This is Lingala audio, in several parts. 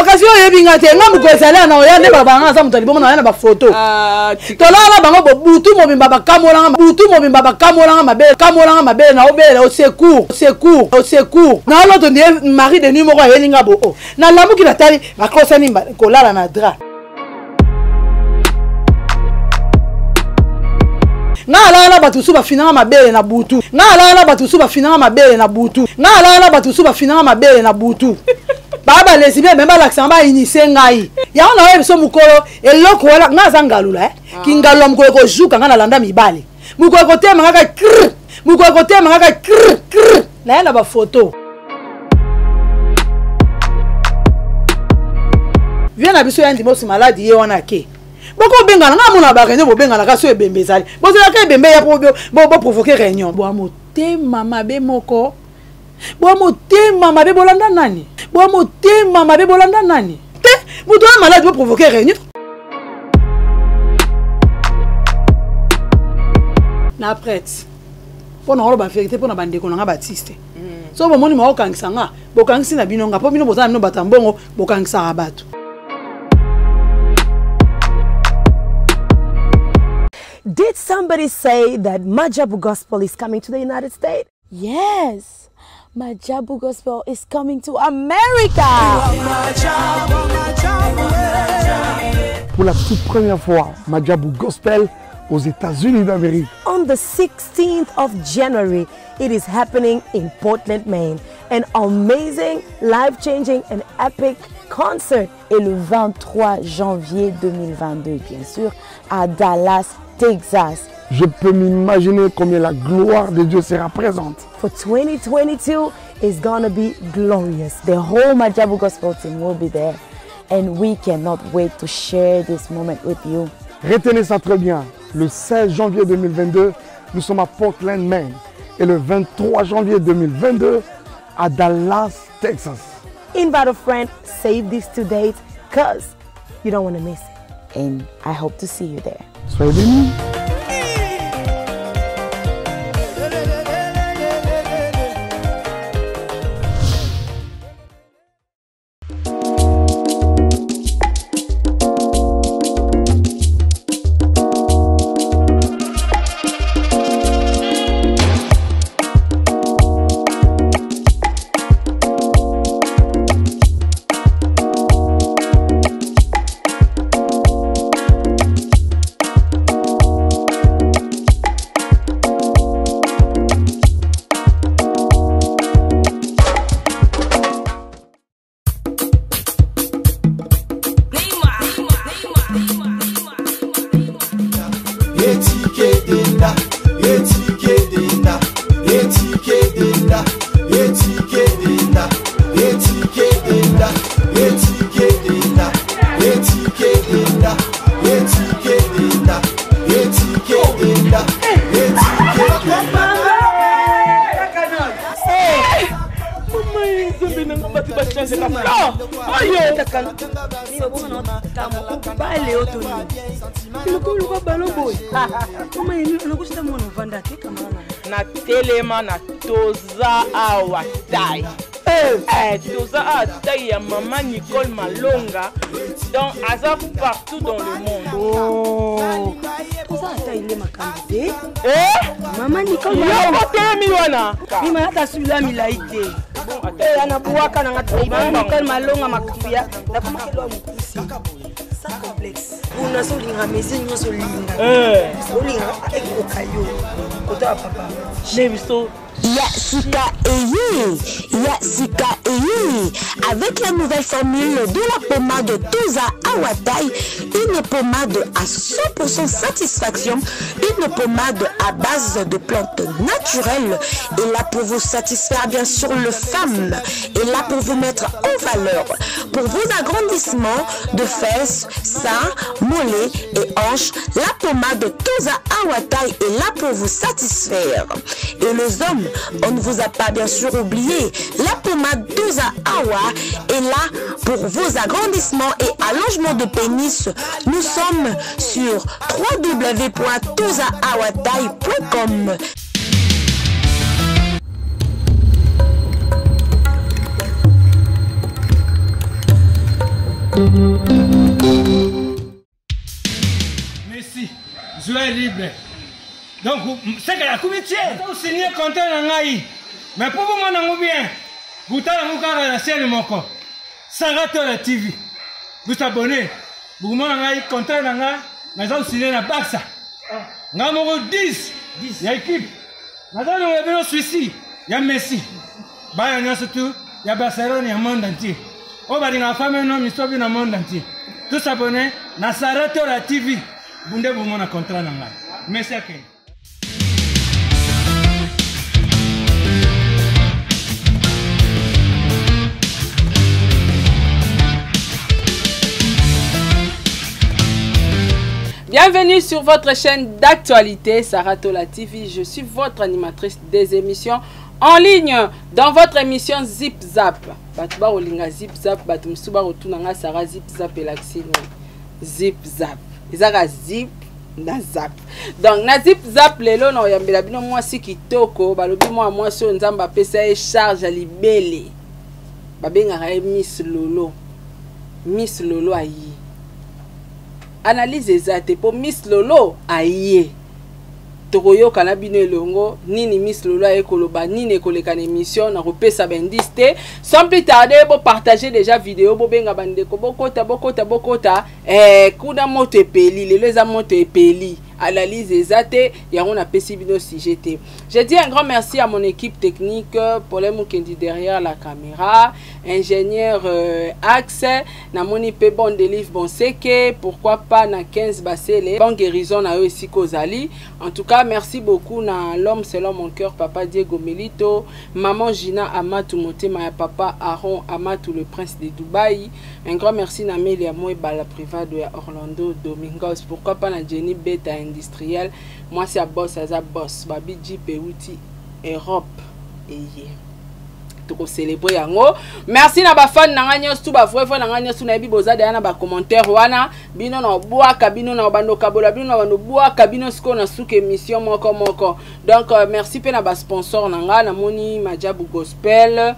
Okasi oyebi nga te, nga mokolo ezali na oya nde balobaka nga aza moto ya liboma, na oya na bafoto. Ah, Tolala na bango bobutu mobimba, bakamolanga butu mobimba, bakamolanga mabele, kamolanga mabele, na obelela au secours, au secours, au secours. Na oloto ndiye mari de nuit moko ayeli nga bo o nalamuki, natali bakosani kolala na drap. Nga alala na bato mosusu bafinanga mabele na butu. Nga alala na bato mosusu bafinanga mabele na butu. Nga alala na bato mosusu bafinanga mabele na butu. Baa balesibie me balakisanga, bainisie ngai yango. Naoyebi biso mokolo eloko wana, nga aza ngalula, eh? Kingalula mokolo ekozuka nga nalanda mibale, mokolo ekotema ngaka kr, mokolo ekotema ngaka kr kr, naye na bafoto. Vie na biso ya ndimosi maladi ye wana ake bokobengana nga amona bareunion, bobenganaka so ebembe ezali, bozelaka ebembe ya po boprovoke réunion. Bwa motema mabe moko, bwa motema mabe, bolanda nani? Bwa motema mabe, bolanda nani? Te moto wana maladi, boprovoke réunion na prête mpo na oloba vérité mpo na bandeko na nga batiste. So bomoni maokangisa nga, bokangisi na bino nga mpo bino boza na bino bato ya mbongo, bokangisaka bato. Did somebody say that Majabu Gospel is coming to the United States? Yes, Majabu Gospel is coming to America. Pour la toute première fois, Majabu Gospel aux États-Unis d'Amérique. On the 16th of January, it is happening in Portland, Maine. An amazing, life-changing and epic concert. Et le 23 janvier 2022, bien sûr, à Dallas, Texas. Je peux m'imaginer combien la gloire de Dieu sera présente. For 2022 is gonna be glorious. The whole Majabu Gospel team will be there. And we cannot wait to share this moment with you. Retenez ça très bien. Le 16 janvier 2022, nous sommes à Portland, Maine. Et le 23 janvier 2022, à Dallas, Texas. Invite a friend, save these two dates, cause you don't want to miss it. And I hope to see you there. Soyez bénis. Natelema na toza awa tai, toza awa tai ya mama Nicole Malonga, donc aza partout dans le monde. Oh. Toza ata ile makambo te. Mama Nicole. Yoko telemi wana. Mima ata sula milai te. Anabwaka nanga mama Nicole Malonga makambo ya nakomaki lwa mokusi sans complexe. Kuna so olinga mesure nyonso, olinga olinga ekoka yo kota ya papa. Ne biso. Ya sika eye, ya sika eye. Avec la nouvelle formule de la pommade Toza Awatai, une pommade à 100% satisfaction, une pommade à base de plantes naturelles, et là pour vous satisfaire bien sûr le femme, et là pour vous mettre en valeur, pour vos agrandissements de fesses, seins, mollets et hanches, la pommade Toza Awatai est là pour vous satisfaire. Et les hommes, on ne vous a pas bien sûr oublié. La pommade Toza Awa est là pour vos agrandissements et allongements de pénis. Nous sommes sur www.tozaawatai.com. Messi, joueur libre. Donc, c'est que la comité, signé contrat na ngai. Mais pour vous mon bien, botala yango kaka na chaîne moko. Sarah Tola TV. Vous abonnez. Bokomona ngai contrat na ngai naza kosigner na Barça. Ngai moko 10 ya équipe. Naza longola bino Suisse ya Messi. Bana nyonso tu ya Barcelone ya monde entier. Oyo balingaka femme no misobi na monde entier. Tous abonnés na Sarah Tola TV. Bunde bomona contrat na ngai. Messi akende. Bienvenue sur votre chaîne d'actualité Saratola TV. Je suis votre animatrice des émissions en ligne dans votre émission Zip Zap. Bato bakolinga Zip Zap, bato mosusu bakotuna nga Sarah Zip Zap elakisi nini? Zip Zap. Ezaka zip na zap. Donc na Zip Zap lelo na oyambela bino mwasi kitoko, balobi mwa mwasi oyo Nzambe apesa ye charge ya libele. Babengaka ye Miss Lolo. Miss Lolo aye. Analyse eza te po Miss Lolo aye. Tokoyoka na bino elongo nini Miss Lolo aye koloba, nini ekoleka na émission, na kopesa ba indice te. Sans plus tarder, bo partager déjà vidéo, bo benga bandeko, bokota, bokota, bokota. Kuna moto epeli, lelo eza moto epeli. Analyse eza te, yango na pesi bino sujet te. Je dis un grand merci à mon équipe technique, Paulin Mukendi derrière la caméra, ingénieur Axe, namoni pe bon délivre bon seke, pourquoi pas na 15 basele, bon guérison na yo esika ozali. En tout cas, merci beaucoup na l'homme selon mon cœur, papa Diego Melito, maman Gina Amatou Motema ya papa Aaron Amatou le prince de Dubaï. Un grand merci na Melia Mweba la privado ya Orlando Domingos, pourquoi pas na Jenny Beta industriel, moi c'est boss aza boss, babi Jeep euti Europe eye. Toko célébrer yango. Merci na ba fan na nga nyonso, ba vrai vrai na nga nyonso, na yebi boza deya na ba commentaire wana, bino na bwaka, bino na bando kabola, bino na bando bwaka, bino siko na suka émission moko moko. Donc merci pe na ba sponsor na nga, na moni Majabu Gospel,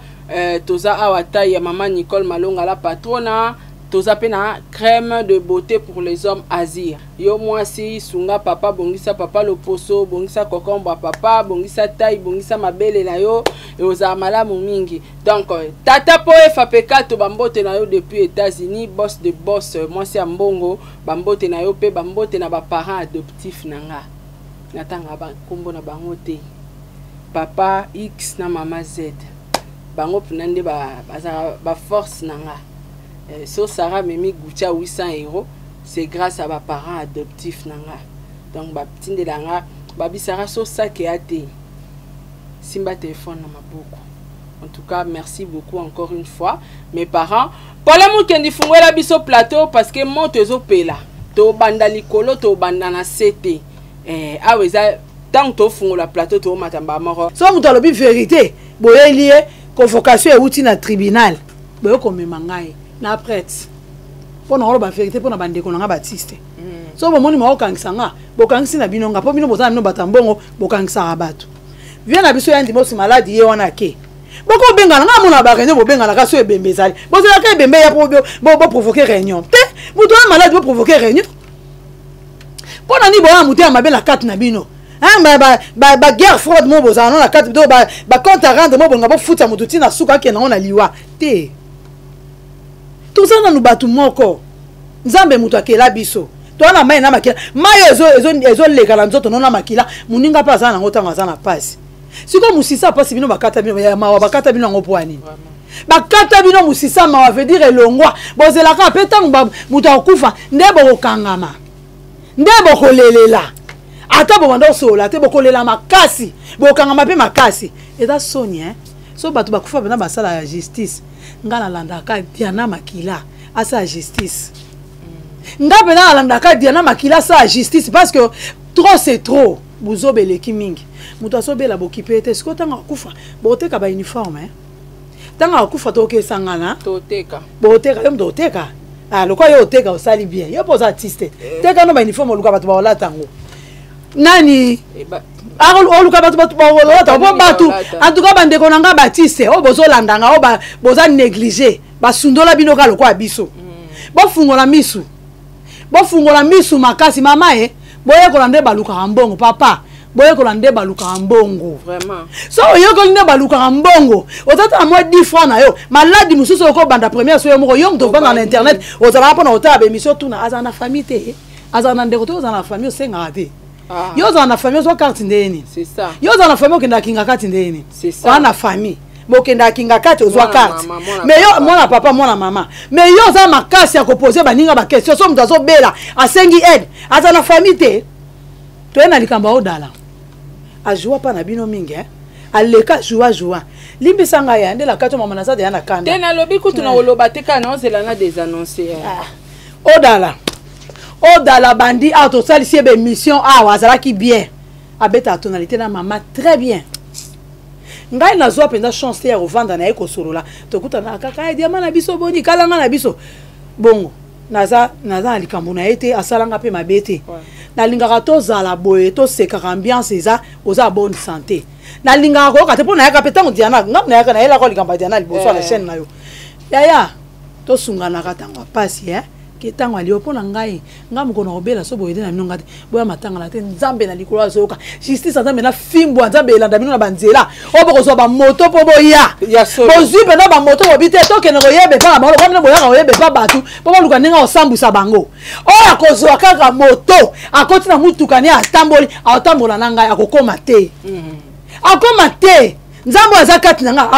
toza awa taille ya mama Nicole Malonga la patrona, toza pe na crème de beauté pour les hommes Azir. Yo mwasi sunga papa, bongisa papa loposo, bongisa kokomba papa, bongisa taille, bongisa mabele na yo, e ozala malamu mingi. Donc tata po FAPK to bambote na yo depuis États-Unis, boss de boss, mwasi ya mbongo, bambote na yo pe bambote na ba parents adoptifs na nga. Natanga ba kombo na bango te. Papa X na mama Z. Bango puna nde ba, baza ba force na nga. So Sarah memi Gucci à 800 euros, c'est grâce à ba parents adoptifs na nga. Donc ba tindela nga, ba bisara so sac ya te. Simba téléphone na maboko. En tout cas, merci beaucoup encore une fois mes parents. Paul Mukendi fungwela biso plateau parce que moto ezopela. To banda likolo, to banda na CT. Awa eza tant to fungola plateau to matamba moko. So moto alobi vérité, boye lié convocation euti na tribunal. Boye komema ngai na prêtre. Pona oloba vérité pona bandeko na nga Baptiste. So bomoni ma okangisa nga, bokangisi na bino nga po bino bozana bino bato ya mbongo, bokangisaka bato. Viens na biso ya ndimosi malade ye wana ke. Boko bengana nga mona ba réunion bobengana ka so ebembe ezali. Bozela ka ebembe ya po bo provoquer réunion. Te, moto ya malade bo provoquer réunion. Pona ni boya moto ya mabe na kati na bino. Hein, ba, ba, ba, ba guerre fraude mo bozala na kati do ba, ba compte à rendre mo bonga bo futa moto tina suka ke na ona liwa. Te. Toza nanu bato moko. Nzambe moto akela biso. Toza na mai na makila. Mai ezo leka na nzoto nona makila. Moninga pe aza nango ntango aza na pasi. Sikoyo mosisa pasi bino bakata bino, ya mawa bakata bino yango po ya nini? Bakata bino mosisa mawa veut dire elongwa. Bozelaka pe ntango moto akufa nde bokokangama. Nde bokolelela. Ata bobanda kosolola te, bokolela makasi. Bokangama pe makasi. Eza soni, hein? So bato bakufa pena basala ya justice. Nga nalandaka Diana Makila asala justice. Nga pena nalandaka Diana Makila asala justice parce que trop c'est trop. Buzoba eleki mingi. Moto azobela bokipe te. Sikoyo ntango akufa, boteka ba uniforme, hein? Ntango akufa tokesangana. Toteka. Boteka, yo moto oteka. Ah, lokola yo oteka osali bien. Yo mpo oza artiste. Teka no ba uniforme oluka bato baolata yango. Nani? Eba. Ah, oluka bato, bato baolata. Bato Po bato, baolata. en tout cas, bandeko na nga Baptiste, oyo bozolanda nga, oyo boza négligé. Basundola bino kaka lokola biso. Bofungola misu, bofungola misu makasi. Mama e, boyekola nde balukaka mbongo. Papa, boyekola nde balukaka mbongo. Vraiment. So oyekoli nde balukaka mbongo, ozatala mwa 10 francs na yo. Maladi mosusu okobanda première so yo moko, yo moto ovanda na internet, ozalaka mpona kotala baémission, tuna azala na famille te, azala na ndeko te, ozala na famille osengaka te. Ah. Yo ozala na famille, ozwa carte ndeni. C'est ça. Yo ozala na famille, okendaka kinga kati ndeni. C'est ça. Oza na famille, bokendaka kinga kati, ozwa Mwana carte. mama, mwana Mais yo, papa. mwana papa, mwana mama, mais yo oza makasi ya kopose baninga baquestion. So moto azobela, asengi aide, aza na famille te. Toye na likambo aodala azwa mpa na bino mingi, eh? Aleka jua jua, limbisa ngai ya nde na kati mama naza deya na kanda. Te, nalobi kutu na koloba te, kaka naozela na désannonce. Ah. Odala, odala bandi awa, tosalisi ye baémission awa, azalaki bien, abetaka tonalité na mama très bien. Ngai nazwa mpenza chance te ya kovanda na ye, kosolola. Tokutana kaka: "Diama na biso, boni kalanga na biso bongo." Naza na likambo na ye te, asalanga mpe mabe te. Nalingaka tozala boye, tosekaka, ambiance eza, oza bonne santé. Nalingaka koyoka te mpo nayaka mpe ntango Diana, ngambo nayaka, nayelaka likambo ya Diana liboso ya na chaîne na yo. Yaya, tosunganaka ntango ya pasi, eh? Ke ntango alio mpo na ngai, ngai mokolo na kobela so boye te na bino, ngai te boya matangana te. Nzambe na likolo azoyoka, justice ya Nzambe na fimbu ya Nzambe elanda bino na banzela oyo bokozwa bamoto mpo boya. Ya solo. Bozwi mpenza bamoto, bobi te tokende koyeba epa na bango. Lokola bino boyaka koyeba epa bato mpo baluka ndenge akosambwisa bango, oyo akozwa kaka moto, akoti na mutuka ne, atamboli, akotambola na ngai, akokoma te, akoma te. Nzambe oyo aza kati na nga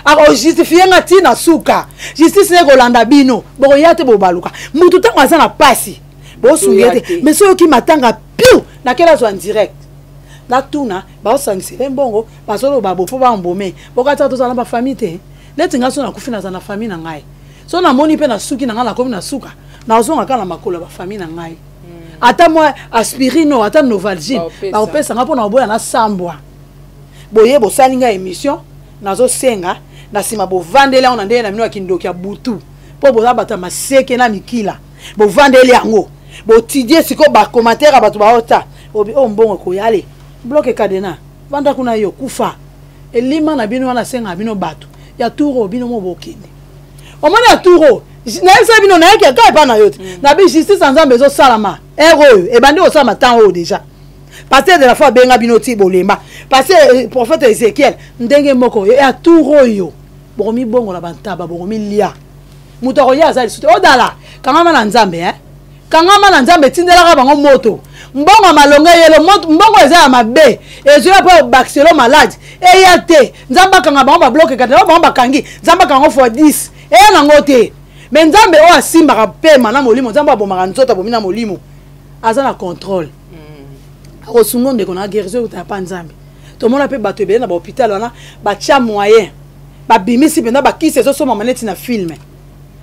akojustifie nga ntina suka. Justice ne kolanda bino, bokoya te, bobaluka mutu ntango aza na pasi, bosunga ye te. Mais soki oyoki matanga piu, nakeli azwa en direct, natuna baosangisele mbongo, bazoloba bo mpo bambome. Bokataka tozala na bafamille te neti ngai. So nakufi, naza na famille na ngai. So namoni mpe na suki na ngai, nakomi na suka, nazonga kaka na makolo ya bafamille na ngai. Ata mwa aspirine oyo, ata Novalgine Baopesa. bakopesa ngai mpo na koboya nasambwa boye. Bosali ngai émission, nazosenga na nsima bovandeli yango na ndenge na bino ya kindoki ya butu, mpo boza bato ya maseke na mikila. Bovandeli yango, botidie sikoyo bacommentaire ya bato baota obi oyo mbongo ekoya ale bloke cadena vanda kuna, yo kufa elima na bino wana. Asengaka bino bato ya tour oyo, bino mo bokende omoni ya tour oyo nayebisa bino, nayaki kaka epa na yo te. Na bi justice ya Nzambe ezosalama ere oyo, ebandi kosalama ntango oyo déjà. Pasteur de la foi abenga bino ti bolemba. Pasteur, prophète Ézéchiel, ndenge moko ya tour oyo bokomibongola bantaba, bokomilia. Moto akoya aza lisusu te. Odala, kangama na Nzambe, eh? Kangama na Nzambe. Etindelaka bango moto, mbongo ya malonga eyelo, mbongo eza ya mabe, ezoya mpo bakiselo maladi eya te. Nzambe akanga bango, babloke kati bango bakangi, Nzambe akanga bango fois 10, eya nango te. Mais Nzambe oyo asimbaka pema na molimo, Nzambe abomaka nzoto, abomi na molimo, aza na contrôle, akosunga ndeko na guérison eutaka pa Nzambe. Tomona mpe bato ebele na bahôpital wana, batya moyen, babimisi mpenza bakisi, ezosomama neti na film.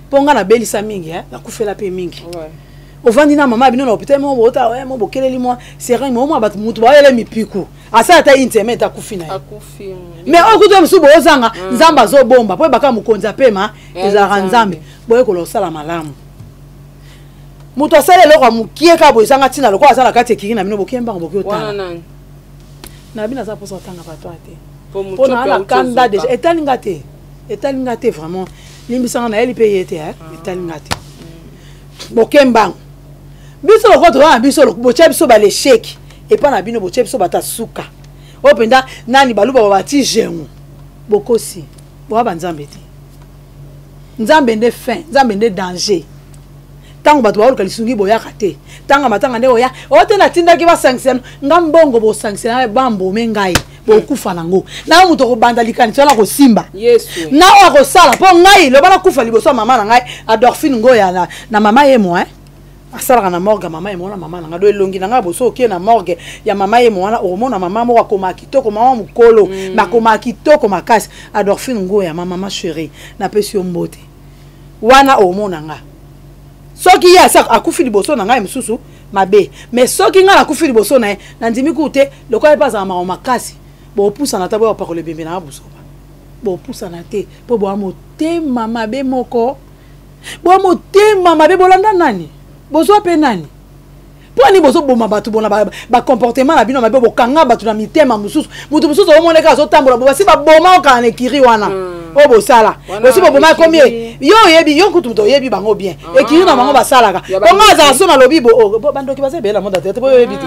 Mpo nga nabelisa mingi, eh, nakufela mpe mingi. Ovandi na mama bino na hôpital mo, bota mo, bokeleli mwa seringue mo, mwa bato, mutu baoyele mipiku, asala ata une semaine te, akufi na ye. Akufi. Mais oyo kutu mosusu boozanga, Nzambe azobomba mpo ebaka mokonzi apema ezalaka Nzambe. Boyekola kosala malamu. Moto asala eloko ya mokie kaka boye, ezanga ntina, lokola aza na kati ekiri na bino, bokie mbango, boki Wana otala nani? Na bino aza mposa kotanga bato aya te. Po mpo na Mutiopi na auti kanda ozoka. déjà etali nga te, etali nga te vraiment. Limbisanga, nayeli mpe ye te, eh, etali nga te. Boke mbango. Biso lokola toza na biso, botia biso balesheki epa na bino, botia biso bato ya suka oyo mpenza nani baluba babati gengo. Bokosi, boya banzambe te. Nzambe nde fin, Nzambe nde danger. Ntango bato baoluka lisungi, boyaka te. Ntango matanga nde oya oyo te. Natindaki basangisela nga mbongo, bosangisela bambome ngai, bokufa nango na moto akobanda likanisi wana kosimba Yesu. Na oyo akosala mpo ngai loba nakufa liboso ya mama na ngai Adorphine Ngoya na mama ye mo, eh? Asalaka na morgue ya mama ye mwana, mama na ngai do elongi na ngai. Boso okie na morgue ya mama ye mo wana, okomona mama moko akomaka kitoko, mama mokolo, akomaka kitoko makasi. Adorphine Ngoya, ma mama chérie, napesi yo mbote wana. Omona nga soki ye asi akufi liboso na ngai mosusu mabe, mais soki ngai nakufi liboso na ye, nandimi kutu te. Lokola ye mpe azala makambo makasi, bopusana ta, boya kopakola ebembe na nga busoba, bopusana te mpo boya motema mabe moko, boya motema mabe. Bolanda nani? Bozwa mpe nani? Mpo ani bozoboma bato bona bacomportement na bino mabe? Bokanga bato na mitema mosusu, moto mosusu omoneka azotambola bo, basi baboma okala na ekiri wana. Oyo bosala bosi boboma combien? Yo oyebi, yo kutu moto oyebi bango bien. Ekiri na bango basalaka bongo, azala so nalobi bo, oh, bandoki baza ebele na monde te, po oyebi te.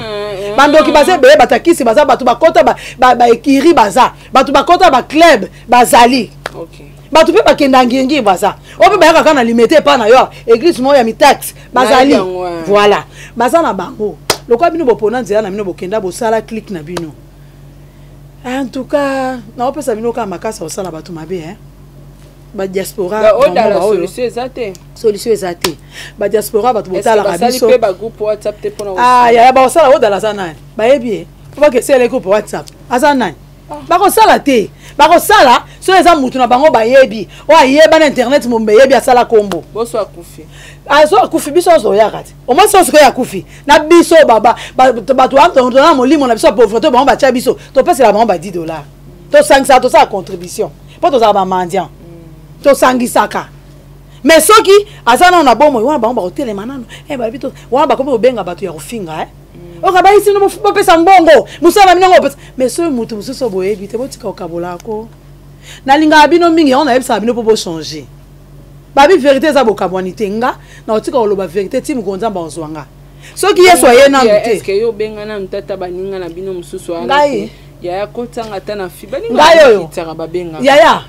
Bandoki baza ebele, batakisi baza, bato bakota baekiri baza, bato bakota baclub bazali, bato mpe bakenda ngiringiri baza, oyo mpe bayaka kaka na limete epa na yo, église moko ya mitaxe bazali. Voilà, baza na bango. Lokola bino bopona nzela na bino, bokenda bosala clique na bino. En tout cas, naopesa bino kaka makasi ya kosala bato mabe, hein? Badiaspora, solution eza te. Solution eza te. Badiaspora, bato botalaka biso, yaya, bakosala. Odala aza nani? Bayebi ye po bakesele groupe WhatsApp. Aza nani? Bakosala te. Bakosala soki eza mutu na bango bayebi, oyo ayeba na internet mombe, eyebi, asala kombo. Boso akufi. Azo akufi, biso nyonso toyaka te. Omoi so sikoyo akufi na biso, bato wana molimo na biso ya pauvreté, bango batya biso, topesela bango ba 10 dollar, tosangisaka, tosala contribution mpo tozala bamendiant, tosangisaka. Mais soki aza nano na bomoi wana, bango bakotelema nano, bayebi wana, bakomi kobenga bato ya kofinga, oka bayisi no bopesa mbongo, mosala na bino yango opesa. Mais soki moto mosusu boyebi te, botika kokabolako. Nalingaka bino mingi, yango nayebisaka bino mpo bochange. Babi vérité eza bokabwani te. Nga nakotika koloba vérité ti mokolo Nzambe akozwa nga, soki Yesu aye nanu te. Est-ce yo obenga nanu tata baninga na bino mosusu wana? Ngai? Yaya, kotanga ata na fi. Ngai oyo babenga. Yaya,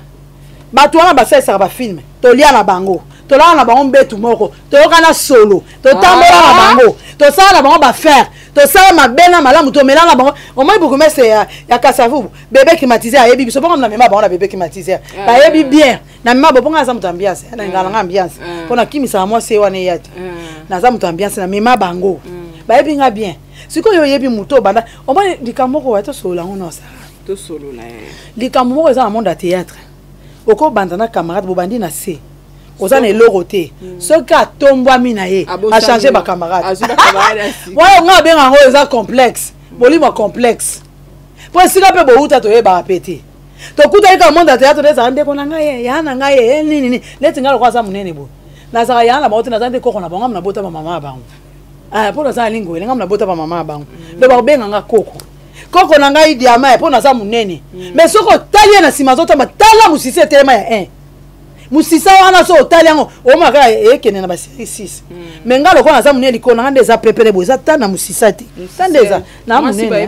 bato wana basalisaka bafilm, tolia na bango, tolala na bango mbetu moko, toyokana solo, totambola na bango, tosala na bango baaffaire, tosala mabe na malamu, tomela na bango. Omoi bourgmestre ya Kasavubu, bébé climatiseur, ayebi biso bongo. Na mema bango na bébé climatiseur, bayebi bien. Na mema bo bongo, aza moto ambiance, nalingaka nanga ambiance mpo nakimisaka mwasi ye wana eya te. Naza moto ambiance, na mema bango, bayebi nga bien. Sikoyo oyebi moto obanda, omoni likambo moko, wa tosolola yango na osala. Tosolola. Likambo moko eza na monde ya théâtre: okobanda na camarade, bobandi na se, oza na eloko te. Soki atombwami na ye, achange bacamarade. Wana nga abenga yango eza complexe, molimo ya complexe, mpo esika mpe bouta toyebaka mpe te. Tokutaki kaka monde ya théâtre nde ezala ndeko na ngai ye, ya na ngai ye, nini nini. Neti ngai lokola aza monene boye, nazalaka ya na bango te, naza nde koko na bango. Nga nabota bamama ya bango, mpo naza na lingwele. Nga nabota bamama ya bango, donc bakobenga nga koko, koko na ngai diama, mpo naza monene. Mais soki otali ye na nsima, azotamba, tala mosisi etelema ya 1 mosisa wana. So otali yango, omona kaka ekende na basérie 6. Mais nga lokola naza monene, likolo nanga nde eza pepele boye, eza ta na mosisa te, ta nde eza na monene.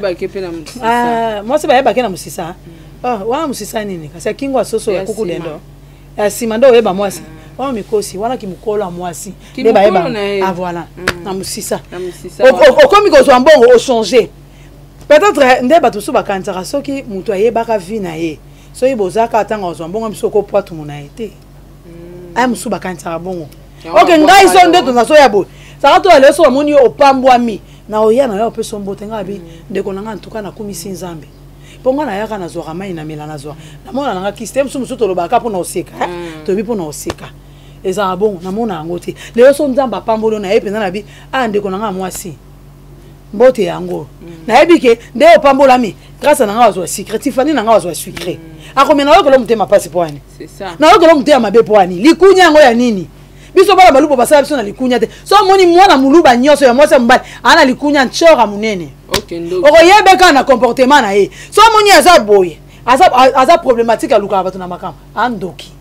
Mwasi bayebake na mosisa wana. Mosisa nini kasi? Ya kingo ya soso ya kuku dendo ya nsima nde oyeba mwasi wana, mikosi wana, kimokolo ya mwasi nde bayeba. Ah voilà, na mosisa okomi kozwa mbongo, ochange peut-être. Nde bato mosusu bakanisaka soki moto ayebaka vie na ye, soki bozaka ntango azwa mbongo, biso okopwatumu na ye te. Aya mosusu bakanisaka bongo. Ok, ngai so nde tonazoya boye, saka to lelo so bamoni yo opambwami na oya na yo, opesa mbote. Ngai abi ndeko na ngai, ntuka nakumisi Nzambe mpo ngai nayaka, nazwaka mai na mela, nazwa namona nanga kisi te. Mosusu mosusu tolobaka mpona oseka, toyebi mpona oseka ezala bongo, namona yango te. Lelo so Nzambe apamboli oyo, nayebi mpenza na bi a ndeko na ngai mwasi, mbote yango. Nayebi ke nde opambolami grâce na ngai, azwa sucré. Tifani na ngai azwa sucré, akomela. Nayokela motema mpasi mpo ani? Nayokela motema mabe mpo ani? Likunya yango ya nini? Biso bana baluba, basala biso na likunya te. So omoni mwana moluba nyonso ya mwasi ya mobali aa na likunya, ncora monene, okoyebeka na comportement na ye. So omoni aza boye, aza problématique, alukaka bato na makambo, andoki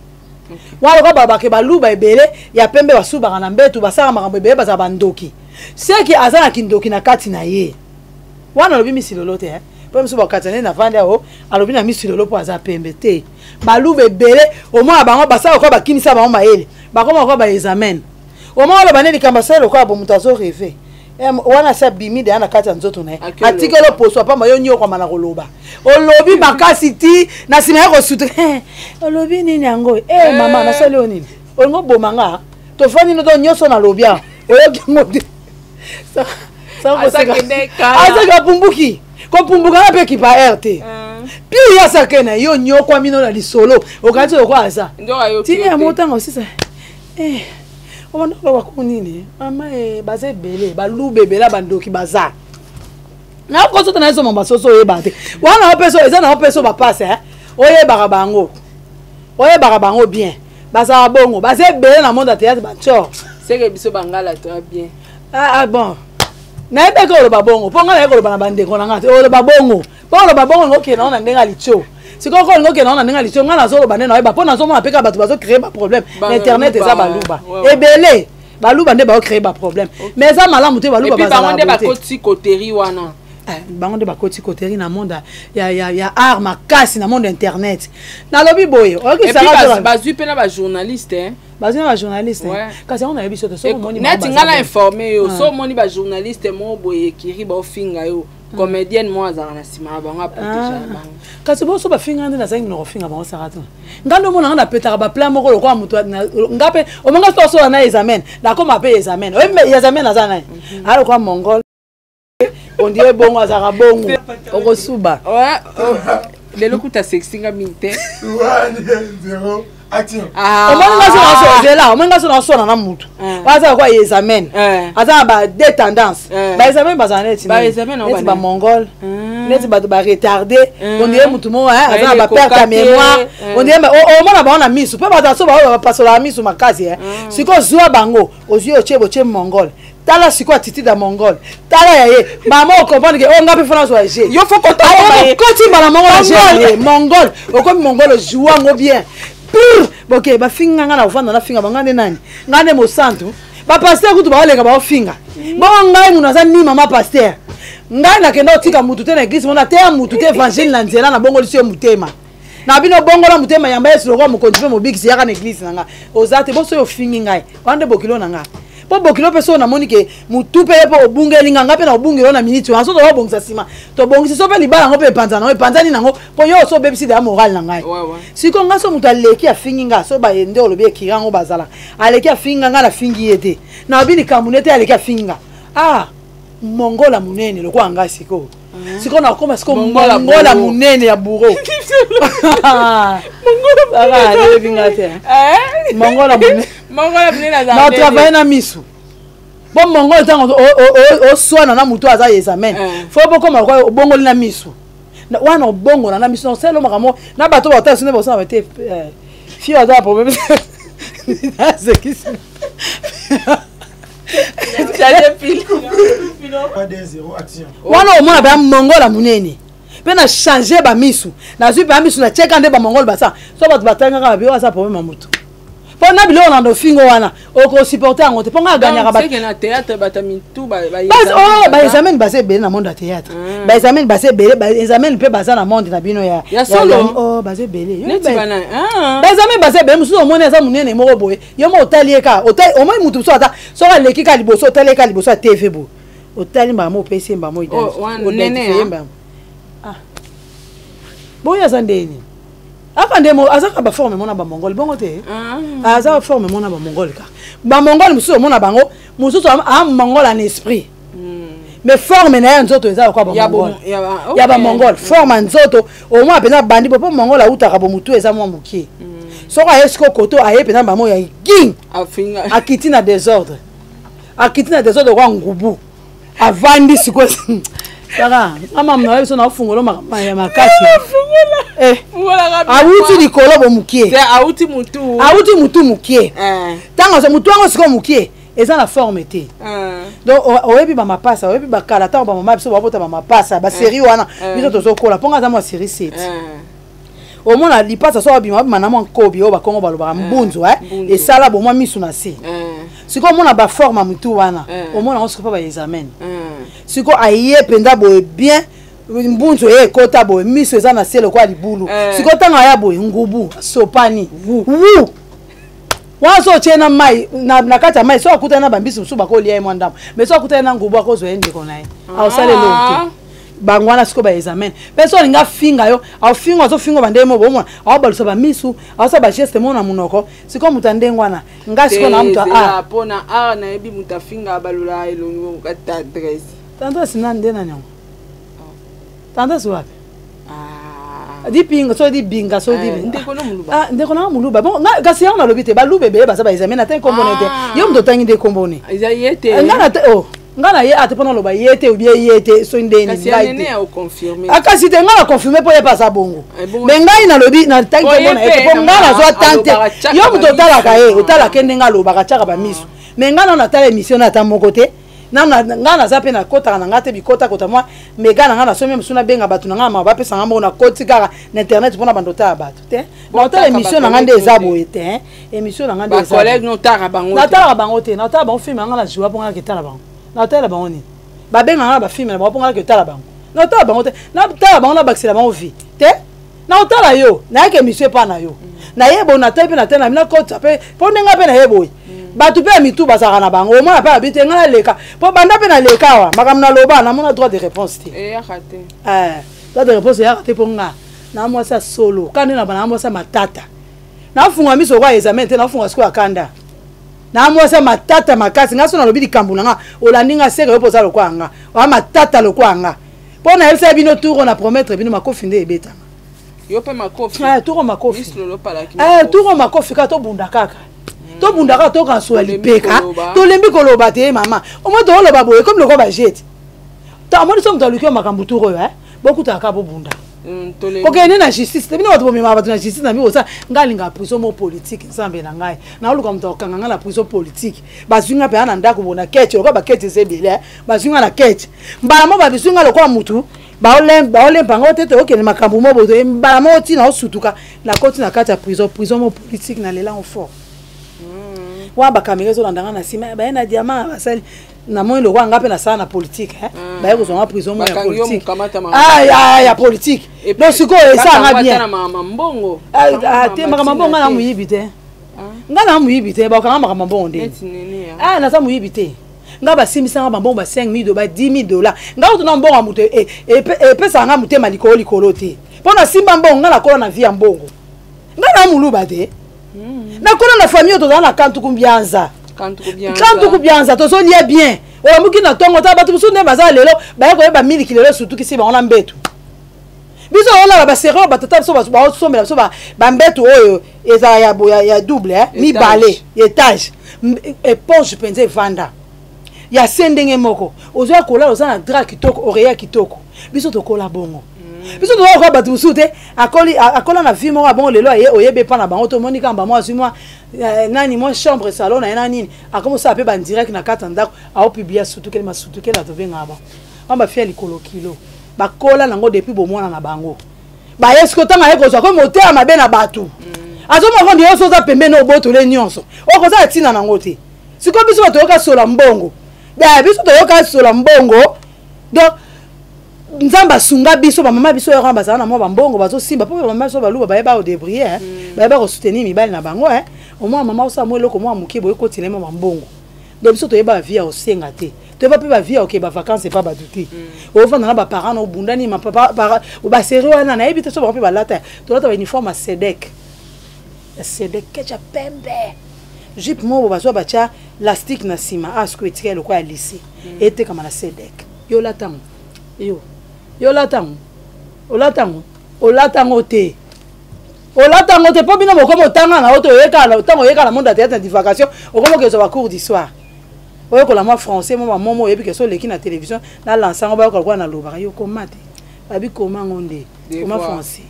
wana. Lokola babake baluba ebele ya pembe basubaka na mbetu, basalaka makambo ebele, bazala bandoki, seki aza na kindoki na kati na ye wana. Alobi misilolo te, mpo misu bakati nde navandi awo, alobi na misilolo mpo aza pembe te. Baluba ebele omona bango basala lokola bakimisa bango mayele, bakoma lokola baexamen. Omona oloba nde likambo asali lokola bo moto azorêver wana, asi abimi deya na kati ya nzoto na ye, atikeli oposo apamba. Yo nyokwama na koloba, olobi makasi ti na nsima ya kosutre, olobi nini yango? E mama, nasali oyo nini? Olingi oboma nga? Tofandi no to nyonso nalobi awa, oyoki yango te. Azaki apumbuki, kopumbuka nga mpe kipa aire te. Pire ye asake na yo, nyokwami no na lisolo, okanisi lokola aza ti ya motanga osisa. Obanda koloba ko nini? Mama, baza ebele, baluba ebele, bandoki baza. Nakosota na ezoma basoso, oyebaka te wana opeso eza na opeso bapase, oyebaka bango, oyebaka bango bien. Bazala bongo, baza ebele na monde ya théâtre, bancor. Seke biso bangala toa bien. Ah, ah bon, nayebaki oloba bongo mpo ngai naye koloba na bandeko na ngai te. Oloba bongo mpo oloba bongo, ngokende ngo na ndenge ya litio. Sikoyo ko olingi okende na ndenge ya lisio, ngai nazoloba nde nayeba mpo nazomona mpe kaka bato bazocree baproblème na internet. Eza baluba ebele, baluba nde baocree baproblème, mais eza malamu te. Baluba bazala nde bakoti koteri wana. Eh, bango nde bakoti koteri na monde ya art makasi na monde internet. Nalobi boye. Bazwi mpe na bajournaliste. Bazwi na bajournaliste, kasi yango nayebi so te. Soki omoni neti ngai na informe yo, so omoni bajournaliste moko boye ekiri baofinga yo, comédienne moko azalaka na nsima na bango, aprotege na bango. Kasi boso bafinga nde nazalaki na kofinga bango. Saka te, nga nde omona nga napetaka baplan moko lokola moto nga mpe omonga so osola na examen, nakoma mpe examen. Oyebi examen aza nani? Aya lokola mongol, on dirait bongo, azalaka bongo, okosuba. Lelo kuta sexy nga mingi te. Omoni nga so naozela, omoni nga so naosona na mutu aza lokola examen, aza na ba deux tendance. Ba examen bazala neti neti bamongol, neti bato baretarde, on dirait mutu moko aza na baperte ya mémoire. On dirait omona bango na misu mpe bato so baoyo bapasolaka misu makasi. Sikoyo zwa bango, ozwi, otie, botie mongol. Tala sikoyo attitude ya mongol, tala ya ye mama, ocomprendre ke oyo nga mpe fona azwa g. Yo fo koti mbala moko na g ye mongol, okomi mongol, ozwa yango bien. Boke bafinga nga na kovanda, nafinga bango nde nani? Nga nde mosantu? Bapaster kutu baoleka baofinga bongo, ngai mutu aza ni mama paster. Ngai nakenda kotika mutu te na eglise mona teya mutu te évangile na nzela, nabongolisi yo motema na bino, bongola motema, yamba Yesu lokola mokonzi mpe mobikisi, yaka na eglise na nga. Oza te boso oyo ofingi ngai wana nde bokilo na nga, mpo bokilo mpe so namoni ke motu mpe ye mpo obungeli nga, nga mpe na obungeli yo na miniti wana. So tobongisa nsima, tobongisi so mpe libala yango mpe epanzana yango, epanzani nango, mpo yo oso obebisi deya morale na ngai. Sikoyo nga so moto aleki afingi nga, so nde olobi ekiri yango bazala, aleki afingi nga, nga nafingi ye te, nayobi likambo nde te, aleki afingi nga, ah, mongola monene lokola ngai. Sikoyo sikoyo nakoma sikoyo mongola monene ya bureau, ayebi nga te. Mongola monene na travaille na misu, po mongol ntango oswana na motu aza examen, fo bokoma lokola obongoli na misu wana, obongola na misu, osala makambo na bato batala sone bosala te. Fille aza na problème, nasekisi. Wana omona baya mongola monene mpe na change bamisu, nazwi mpe misu natieka nde bamongole basala so bato batangaka babi oyo aza problème ya motu, mpo na biloko na ndofingo wana okosupporte yango te, mpo nga aganyaka. Baexamen baza ebele na monde ya théâtre, baexamen baza ebele, baexamen mpe baza na monde na bino ya baza ebele, baexamen baza ebele. Mosusu omoni aza monene moko boye, yo mo otali ye kaka, omoni motu mosusu ata soki aleki kaka liboso, otali ye kaka liboso ya TV boye, otali mbala opesi ye mbamo, identifie ye mbamo boyo aza ndeni aka nde azaka baforme mona bamongole bongo te, aza forme mona bamongole kaka. Bamongole mosusu omona bango mosusu a mongole en esprit, mais forme na ye ya nzoto eza lokola bamongole, ya bamongole forme ya nzoto omona mpenza bandi bo, mpo mongole autaka bo motu eza mwa mokie. Soki aye siko koto, aye mpenza mbamo ya ging, akiti na désordre, akiti na désordre kwa ngubu, avandi sikoyo. Saka ama na biso naofungola makambo ya makasi, awuti likolo bo mokie, awuti mutu mokie, ntango aza mutu yango sikoyo mokie eza na forme te. Donc oyebi bamapasa, oyebi bakala ntango bamama biso babota bamapasa basérie wana, biso tozokola mpo nga aza mwa série 7, omona lipasa so abima, abima na mwa nkobi oyo bakongo balobaka mbunzu, esala bomwa misu na se. Sikoyo omona baforme ya motu wana, omona yango sikoyo mpo baexamen. Sikoyo aye mpenza boye bien, mbunzu eye ekota boye, miso eza na se lokola libulu. Sikoyo ntango aya boye, ngubu sopani wu wana, so otie na mai na kati ya mai, so akutani na bambisi mosusu bakolia ye mwa ndambo, mais so akutani na ngubu akozwa ye ndeko na ye, aosala eloko te. Bango wana sikoyo baexamen mpe so alingi afinga yo, afinga, azofinga bandenge mo bomona, aobalusa bamisu, aosala bageste mo na monoko. Sikoyo moto ya ndenge wana, nga sikoyo na moto mpona a nayebi moto afinga balula elongi tendresse. Tendresse na nde nani yango? Tendresse wapi? Dipinga so dibinga so ndeko nanga moluba. Bon, kasi yango nalobi te, baluba ebele baza baexamen ata nkombo ne te. Yo moto otangi nde nkombo ne? Nga na te, oh, nga na ye ate mpo naloba ye te obie ye te so ndeni ngai te, akasi te nga na confirme mpo ye mpe aza bongo. Me ngai nalobi natangi nkombo na ye te mpo ngai nazwa tan te. Yo moto otalaka ye, otalaka ye ndenge alobaka, tiaka bamiso. Me ngai nano natala émission na ata moko te. Ngai naza mpe nakotaka na ngai te, bikotakota mwa mega na ngai, nasomi mosusu, nabenga bato na ngai ma bapesanga mbongo, nakoti kaka na internet mpona bando otala bato te. Naotala émission na ngai nde eza boye te, émission na ngai nde natalaka bango te, natala bango film na ngai na joua mpo ngai naketala bango, natala bango nini, babenga ngai na bafilme na bango mpo ngai naketala bango, natala bango te, natala bango nabakisela bango vie te. Naotala yo, nayaki émission epa na yo, naye boye, natali mpe natali na nakota mpe mpo ndenge mpe naye boye. Bato mpe ya mitu bazalaka na bango, omona mpe abi te ngai naleka mpo banda mpe naleka awa, makambo naloba namona droit de réponse te, droit de réponse eyaka te, mpo nga na mwasi ya solo ka nde na bana, na mwasi ya matata, nafunga miso kwa examen te, nafunga sikoyo ya kanda, na mwasi ya matata makasi. Nga so nalobi likambo na nga, olandi nga seke yo mpo oza lokwa nga oya matata lokwa nga, mpo nayebisa bino tour na promettre bino makofi nde ebetama. Yo mpe makofi. Eh, toko makofi. Eh, toko makofi kaka, tobunda kaka, tobunda kaka, tokansola lipeka, tolembi koloba te. Mama, omoi tokoloba boye komi lokola bajete, amoni so moto aluki yo makambo tour oyo bokutaka kaka, bobunda, kokende na justice te. Bino bato bomemaka bato na justice na bino kosala. Ngai alingaka prison mo politique, Nzambe na ngai, naoluka moto akokanga ngai na prison politique. Bazwi ngai mpenza na ndako bo na kete, lokola bakete eza ebele, bazwi ngai na kete mbala mo, babizwi ngai lokola motu baolemba ngo te, toyokende makambo mo boye mbala moko ntina osutuka, nakoti na kati ya prison, prison mo politique, nalela ngo fort. Wana bakamera ezolanda ngai na nsima, baye na diamant, basali namoni lokola nga mpe nasala na politique, baye kozwa nga prison mo ya politique, ya politique. Donc sikoyo esalanga bien te, makambo mbongo nga na moyibi te, nga na moyibi te, bakanga makambo mbongo nde naza moyibi te. Nga basimbisanga bambongo ba 5000, ba 10 000 $. Nga kutu na mbongo ya moto epesaka nga motema likolo likolo te, mpo nasimba mbongo. Nga nakola na vie ya mbongo, nga na moluba te, nakola na famille oyo tozala na kantuku mbianza, kantuku bianza, tozolia bien. Olamuki na ntongo, ta bato mosusu nde baza lelo baye koyeba miliki lelo esutukisi bango na mbetu. Biso olala basere oyo batata biso baosombela biso bambetu oyo ezala ya double mibale, étage, éponge mpenza evanda ya se ndenge moko, ozwa kolala, oza na drap kitoko, oreiller kitoko. Biso tokola bongo, biso toza kokola bato mosusu te. Akola na vie moko bongo, lelo aye oyebi epa na bango, tomoni kaka bango azwi mwa nani, mwa chambre salon na ye na nini, akomi osala mpe bandirect na kati ya ndako, aopublier sutukele masutukele. Atobengaka bango wana bafia likolo kilo, bakola nango depuis bomwana na bango. Baye siko ntango aye kozwa ko motema mabe na bato, azomona kondi nyonso oza pembeni, obotole nyonso, okozala ntina nango te. Sikoyo biso bato toyoka sola mbongo, biso toyoka sola mbongo. Donc Nzambe asunga biso, bamama biso oyo bazala na mwa bambongo, bazosimba mpo bamama biso baluba bayeba kodébrouiller, bayeba kosoutenir mibali na bango. Omwa mama osala mwa eloko mwa moke boye, kotina mwa bambongo. Donc biso toyeba bavie ya kosenga te, toyeba mpe bavie ya kokee bavacance epa bato te. Ovanda na baparent na obundani baseri wana, nayebi te so bango mpe balata. Tolata bauniforme ya sedek, ya sedek, kecha pembe, jupe moko bazwa batya lastique na nsima, asiko etikali lokola ya lycée, etekama na sedek. Yo olatango, yo olatango, olatango, olatango te, olatango te, mpo bino bokomi otanga na yo te. Oyeka ntango oyeka na monde ya théâtre na divagation, okomi okezwa bacours du soir, oyekola mwa français mwa bamomo, oyebi ke so oleki na télévision na lansango, bayoka lokola nalobaka. Yo koma te, babi koma ngo nde koma français.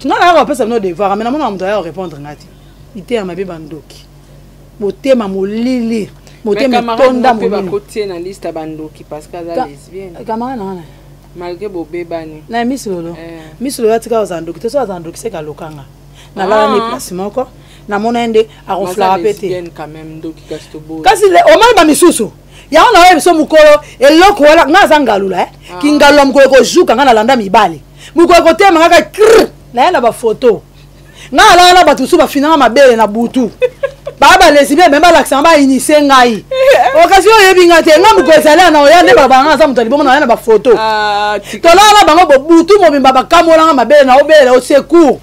Nga nayaka kopesa bino devoir, me namona moto aya korépondre nga te. Liteya mabe, bandoki, motema molili, motema etonda. Molili na liste ya bandoki parce que aza lesbienne. Camarade na wana. Malgré bobebani. Na misilolo, misilolo atika kozala ndoki te. So azala ndoki, seke alokanga nalala ne place moko, namona ye nde akoflaka mpe te. Kasi omoni bamisusu yango na oyebi biso mokolo eloko wana, nga aza ngalula, kingalula mokolo ekozuka nga nalanda mibali, mokolo ekotema kaka cr naye na bafoto. Nga alala na bato mosusu bafinanga mabele na butu, baa balesibien me balakisanga, bainitie ngai. Okasi oyebi nga te, nga mokolo ezali na oya nde balobaka nga aza moto ya libongo, na oya na bafoto. Tolala na bango bobutu mobimba, bakamolanga mabele na obelela au secours,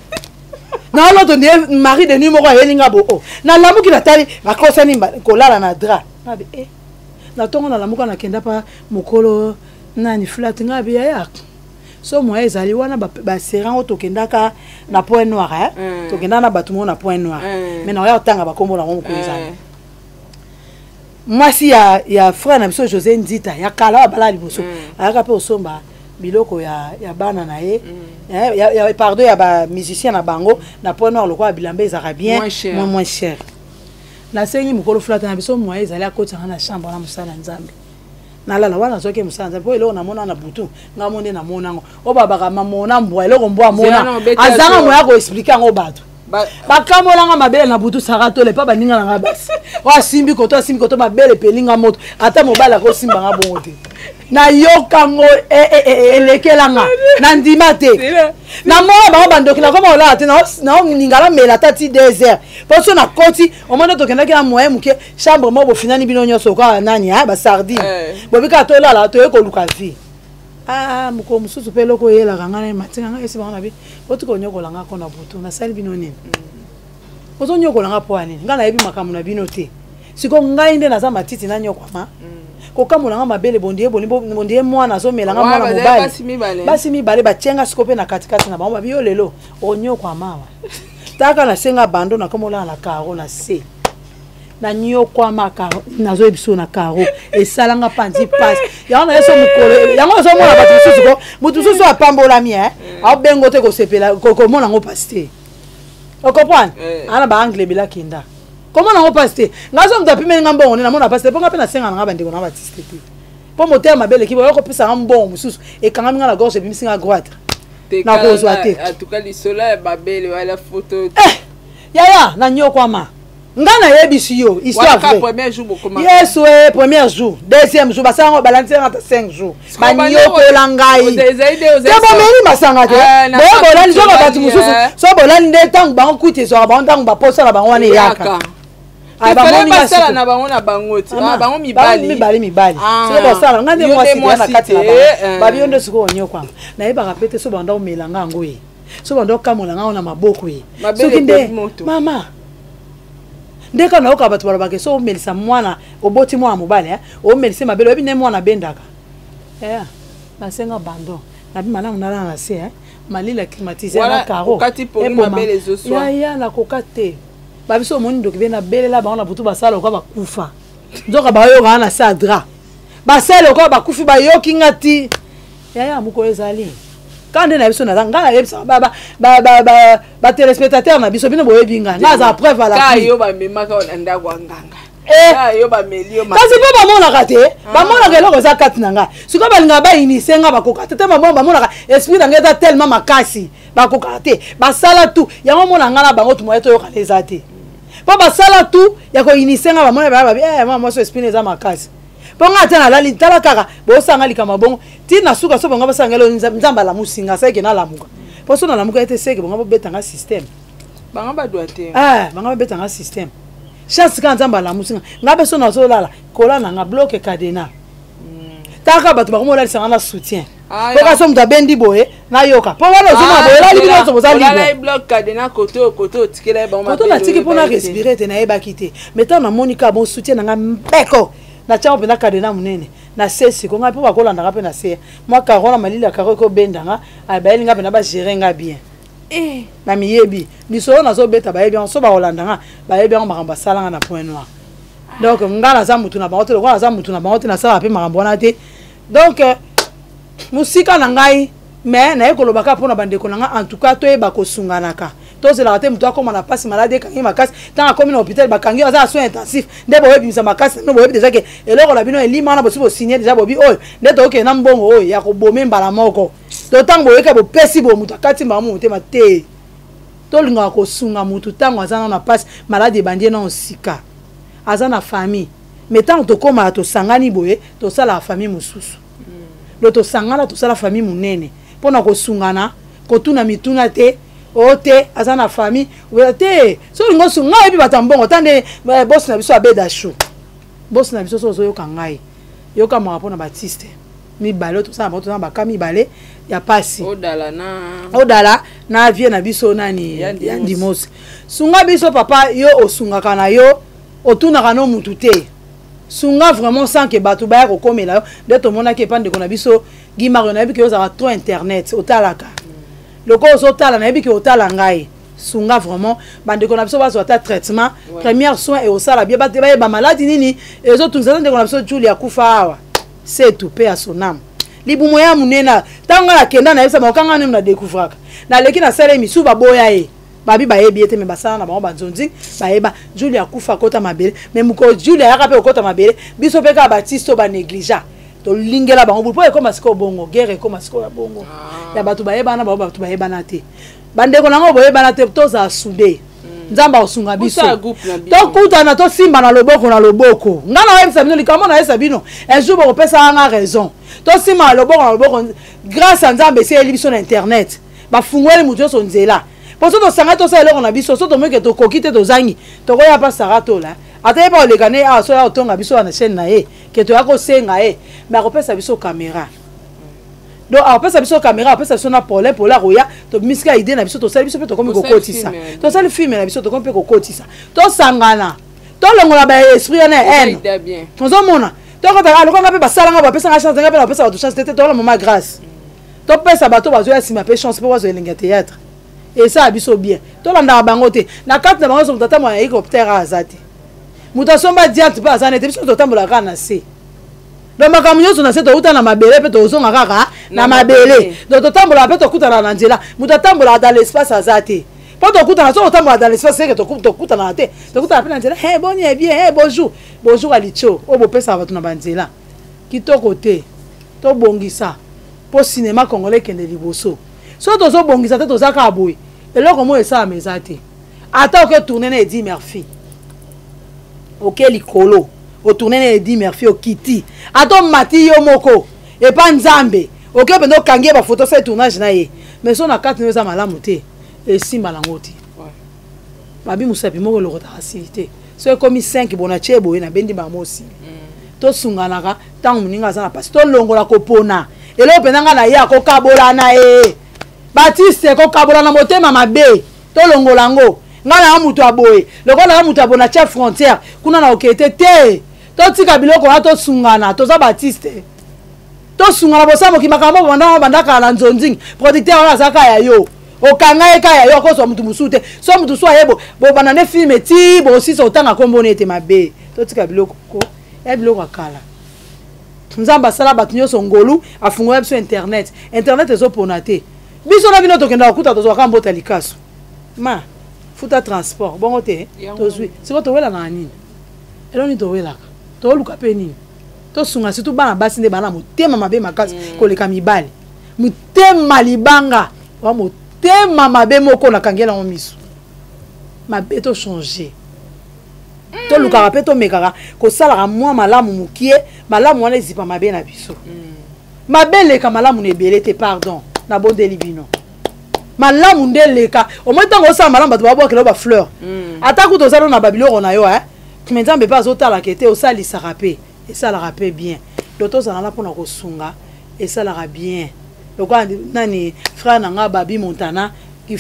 naoloto nde mari de nuit moko ayeli nga bo o nalamuki, natali bakosani kolala na drap ngabi e na ntongo nalamuka, nakenda pa mokolo nani flat ngabi yaya so moyen ezali wana baseran oyo tokendaka na Point Noir, eh? Tokendaka na bato moko na Point Noir, mais naoya kotanga bakombo nango mokolo ezali. Mwasi ya frère na biso José Nzita ya kala oyo abala liboso, ayaka mpe osomba biloko ya bana na ye, pardon, ya bamusicien na bango na Point Noir, lokola bilamba ezalaka bien moins cher. Nasengi mokolo fulata na biso moyen ezali, akotisanga na chambre na mosala ya Nzambe. Nalala wana, nazwaki mosala Nzambe mpo eloko namona na butu, ngai mo nde namona yango. Oyo babaka mamona mbwa, eloko mbwa amona, azanga moya koexpliquer yango. Bato bakamolanga mabele na butu. Sara Tole mpa baninga na nga basi oyo asimbi koto, asimbi koto, mabele epelinga moto. Ata mobali akosimbanga bongo te. Nayokango elekelanga, nandima te. Namona bango bandoki. Nakoma kolala te, naoninga namela ata ti 2 heures, mpo so nakoti omoni tokendaki na moyen moke, chambre moko bofinani bino nyonso kaka nani basardine bobi kaka tolala, toye koluka vie. Ah, mokolo mosusu mpe eloko oyelaka ngai na matinga ngai esi bango na bi otika onyokola ngai ko na butu. Nasali bino nini? Ozonyokola ngai mpo ya nini? Ngai nayebi makambo na bino te. Sikoyo ngai nde naza matiti, nanyokwama kokamola nga mabele. Bondie bondie, mwana azomela nga, mwana mobali, basi mibale batienga sikoyo mpe na katikati na bango. Babi yo lelo onyokwama awa. Taka nasenga bando, nakomolala na carreau na se, nanyokwamaka. Nazoyebi biso na carreau esalanga panzi pasi. Yango na ye so mokolo yango ozomona bato mosusu ko moto mosusu apambolami aobengo te, kosepela komona yango pasi te. Ocomprendre? Ana baangle ebele akenda komona yango mpasi te. Ngai so moto apimeli nga mbongo nde namona mpasi te, mpo nga mpe nasenga na nga bandeko na batiste te, mpo motema mabe eleki. Boya kopesa nga mbongo mosusu ekangami nga na gorge, ebimisi nga goitre, nakozwa te. Yaya, nanyokwama. Nga nayebisi yo histoire vraie. Yesu e, premier jour, deuxième jour, basango balandisanga ata 5 jours, banyokola ngai te. Bomeli masanga te, boye bolali soka bato mosusu so bolali nde ntango bango kwiti ezwaka bango, ntango baposa na bango wana eyaka. Basala na bango na bango ti bango mibali. Mibali mibali soki basala, ngai nde mwasi na kati na bango. Babi yo nde sikoyo onyokwama. Nayebaka pe te so banda omela nga yango ye, so banda okamola nga na maboko ye, soki nde mama nde kaka nayoka bato balobaka so omelisa mwana, oboti mwana mobali, omelisa mabele, oyebi nde mwana abendaka. Nasenga bandon, nabi malamu nalala na se, malila climatisé na carreau yaya, nakoka te. Babiso omoni ndoki be, nabelela bango na butu, basala lokola bakufa, nzoka bayokaka na se ya drap, basala lokola bakufi, bayoki nga ti. Yaya, mokolo ezali ka nde na biso naza. Ngai nayebisaka batéléspectateur na biso, bino boyebi ngai, ngai aza preuve à la yo bamemaka na ndako ya nganga. Kasi mpo bamonaka te, bamonaka eloko eza kati na ngai. Sikoyo balingaka bainitier ngai, bakoka te te. Bamonaka esprit na ngai eza tellement makasi, bakokaka te. Basala tout yango, omona ngai na bango tumoye toyokana eza te, mpo basala tout ya koinitier ngai. Bamona babi mwa mwasi esprit eza makasi, mpo ngai ata nalali, tala kaka bosanga likambo bongo ti na suka. So bango basanga elo, Nzambe alamusi nga, asaki nalamuka, mpo so nalamuka ete seke bango bobetanga système. Bango badwa te. Bango babetanga système. Chance kaka Nzambe alamusi nga. Nga mpe so nazolala, kola na nga bloc cadenas. Taka bato bakomi olalisa nga na soutien, mpo kasi moto abendi boye nayoka, mpo wana ozomona boye olali, bino nyonso boza libre. Koto natiki mpo na respire te, nayebaki te. Mais ntango namoni kaka bon soutien na nga mbeko, natiango mpenza cadenas monene na se. Siko ngai mpo bakolandaka mpe na se mwa carreau na malili ya carreau ekobenda nga, bayeli nga mpena, bagere nga bien. Na miyebi lisolo nazobeta, bayebi yango. So bakolanda nga, bayebi yango, makambo asalanga na Point Noir. Donc nga naza mutu na bango te. Lokola naza mutu na bango te, nasalaka mpe makambo wana te. Donc mosika na ngai, mais naye koloba kaka mpona bandeko na ngai. En tout cas, toyeba kosunganaka. Tozelaka te moto akóma na mpasi, maladi ekangi makasi, ntango akómi na hôpital, bakangi, aza na soin intensif, nde boyebimisa makasi na bino. Boyebi déjà ke eloko na bino elima wana, bosi bosigne déjà, bobi oyo nde tokokende na mbongo oyo ya kobome mbala moko. To ntango boyeka bopesi bo moto akati mbala mo motema te. Tolingaka kosunga motu ntango aza nano na mpasi, maladi ebandi ye nano sika, aza na famille. Mais ntango tokómaka, tosangani boye, tosalaka famille mosusu. Do tosangana, tosala famille monene mpona kosungana, kotuna mituna te. O te, aza na famille te. So olingi osunga ngai, oyebi bato ya mbongo ta nde bosi na biso abeda chou, bosi na biso. So ozoyoka ngai, yoka mawa mpona batiste mibale oyo tosala bango. Toza na baka mibale ya pasi, odala na vie na biso nani ya Ndimosi. Sunga biso papa, yo osungaka na yo, otunaka no mutu te. Sunga vraiment sans ke bato baya kokomela yo. Nde tomonaki epa ndeko na biso Guy Mario. Nayebi ke ozalaka trop internet, otalaka lokola ozotala, nayebi ke otala ngai. Sunga vraiment bandeko na biso bazwa ata traitement, première soin eosala bien, bayeba maladi nini ezotungisa. Eza ndeko na biso Julie, akufa awa setu mpe ya sonam, libumu ya monene. Ntango ngai nakenda, nayebisa bango kanga nini na découvraka, naleki nasala ye misu, baboya ye, babi bayebi ye te. Me basala na bango banzonzi, bayeba Julie akufa, akota mabele. Me mokolo Julie ayaka mpe kokota mabele, biso mpe kaka batiste oyo banégligea. Tolingela bango mpo ekóma sikoyo bongo, guerre ekóma sikoyo ya bongo ya bato bayebana, bango bato bayebana te. Bandeko nango boyebana te, tozala soudés. Nzambe akosunga biso. Bosala groupe na bino. Tokutana, tosimba na loboko na loboko. Nga nayebisa bino likambo, nayebisa bino, un jour bokopesaka nga raison. Tosimba na loboko na loboko. Grâce ya Nzambe, eseyeli biso na internet, bafungweli moto nyonso nzela. Po so tosanga, tosala eloko na biso. So tomoki ke tokoki te, tozangi, tokoya mpa Sara Tola. Ata ye mpa koleka ne awa, so ya kotonga biso na chaîne na ye, ke toya kosenga ye, mais akopesa biso caméra. Donc akopesa biso caméra, akopesa biso na pole pole, akoya, tobimisika idée na biso, tosali biso mpe, tokomi kokotisa, tosali film na biso, tokomi mpe kokotisa. Tosangana, tolongola baesprit wana ya haine. Ozomona, tokotaka lokonga mpe basalanga, bapesanga chance, nga mpe bapesa bato chance te te. Tola mama Grâce, topesa bato bazoya nsima mpe chance, mpo bazwa elengi ya théâtre. Esala biso bien. Tolandaka bango te. Na kati na bango nyonso, moto atambola na hélicoptère aza te, moto asomba diante mpe aza nete. Biso totambola kaka na se. Donc makambo nyonso na se, touta na mabele mpe tozonga kaka na mabele. Donc totambolaka mpe tokutana na nzela. Moto atambolaka dans l'espace aza te, mpo tokutana. So kotambola dans l'espace seke tokutanaka te, tokutana mpe na nzela. Hey, boni, eh bien, hey, bonjour, bonjour. Alitio oyo bopesaka bato na banzela kitoko te. Tobongisa mpo cinéma congolais ekende liboso. So tozobongisa te, toza kaka boye, eloko moko esalama eza te. Ata oke tourne na Eddie Murphy, oke likolo, otourne na Eddie Murphy, okiti, ata omati yo moko epa Nzambe, oke mpenza, okangi ye bafoto, osali tournage na ye, mais so na kati nayo eza malamu te, esimba nango te. Babi mosapi moko elokotaka sili te. So ekomi 5 bona tie boye, nabendi bango osili. Tosunganaka ntango moninga aza na mpasi. Tolongola kopona eloko mpenza. Ngai na ye akokabola na ye Batiste, kokabola na motema mabe, tolongola yango. Ngai na ya moto ya boye, lokola na ya moto ya boye, na tia frontière kuna na okete te. Totika biloko wana, tosungana. Toza Batiste, tosungana. Bosala mokili makambo banda bandaka na nzonzingi. Producteur wana aza kaka ya yo, okanga ye kaka ya yo, akozwa motu mosusu te. So motu mosusu aye, bobanda nde film ti bosisa, otanga nkombo ne ete mabe. Totika biloko ko ya biloko ya kala. Nzambe asala bato nyonso ngolu, afungola biso internet. Internet ezopona te. Biso na bino tokendaka kokuta, tozwaka mbota likasu ma futa transport bongo te. Tozwi sikoyo, towelaka na nini? Eloko nini towelaka? Toluka mpe nini? Tosunga surtout bana basi nde bana motema mabe makasi koleka mibali. Motema libanga wa motema mabe moko nakangela yango miso mabe. Tochange, tolukaka mpe tomekaka kosalaka mwa malamu mokie. Malamu wana ezipa mabe na biso. Mabe eleka malamu na ebele te. Pardon, nabondeli bino, malamu nde eleka. Omoi ntango osala malamu, bato babwakela yo bafleur. Ata kuta oza no na babiloko na yo, mais Nzambe mpe azotalaka ete osalisaka mpe esalaka mpe bien. Donc tozala na mpona kosunga, esalaka bien. Lokola nani, frère na nga Babi Montana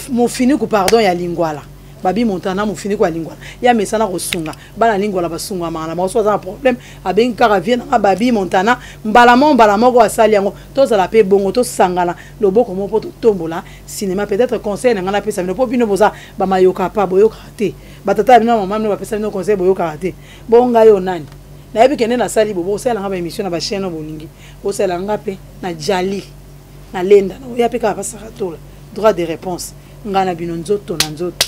Mofiniku, pardon, ya Lingwala, Babi Montana Mofiniku ya Lingwala, ya mesana kosunga bana Lingwala. Basungamaka na bango. So aza na problème, abengi kaka vie nanga Babi Montana, mbala moko mbala moko asali yango. Tozala mpe bongo, tosangana loboko moko mpo totombola cinéma. Peut-être conseil na ngai napesa bino, mpo bino boza bamayoka pa boyokaka te. Batata ya bino, mama bino bapesa bino conseil, boyokaka te. Bongo ngai oyo nani nayebi kende nasali bo bosalela nga baémission na bachaîne oyo bolingi bosalela nga mpe na jali na lenda na oya mpe kaka pasaka. Tola droit de réponse, ngai na bino nzoto na nzoto,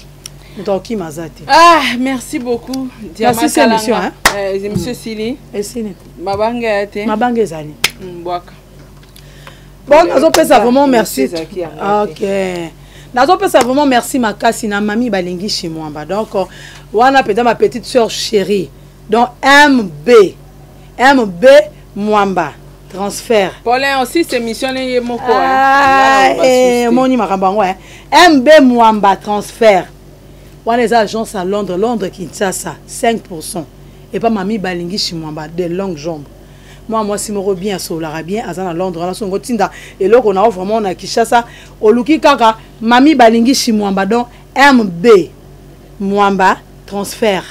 moto akokima aza te. Ah, merci beaucoup. Merci, émission, hein? Émission esili. Esili. Mabanga ya te? Mabanga ezali. Bwaka. Bon, nazopesa vraiment merci. Ok, nazopesa vraiment merci makasi na mami Balingi Chimwamba. Donc wana mpenza ma petite sœur chérie. Donc MB, MB Mwamba transfert. Paulin aussi, c'est émission ye moko. Ah, omoni makambo yango, MB Mwamba transfert wana eza agence à Londres, Londres Kinshasa, 5 epa mami Balingi Chimwamba de longue jambe. Mwa mwasi moko bien, asololaka bien, aza na Londres wana. Songo tinda eloko na yo vraiment na Kinshasa, oluki kaka mami Balingi Chimwamba. Donc MB Mwamba transfert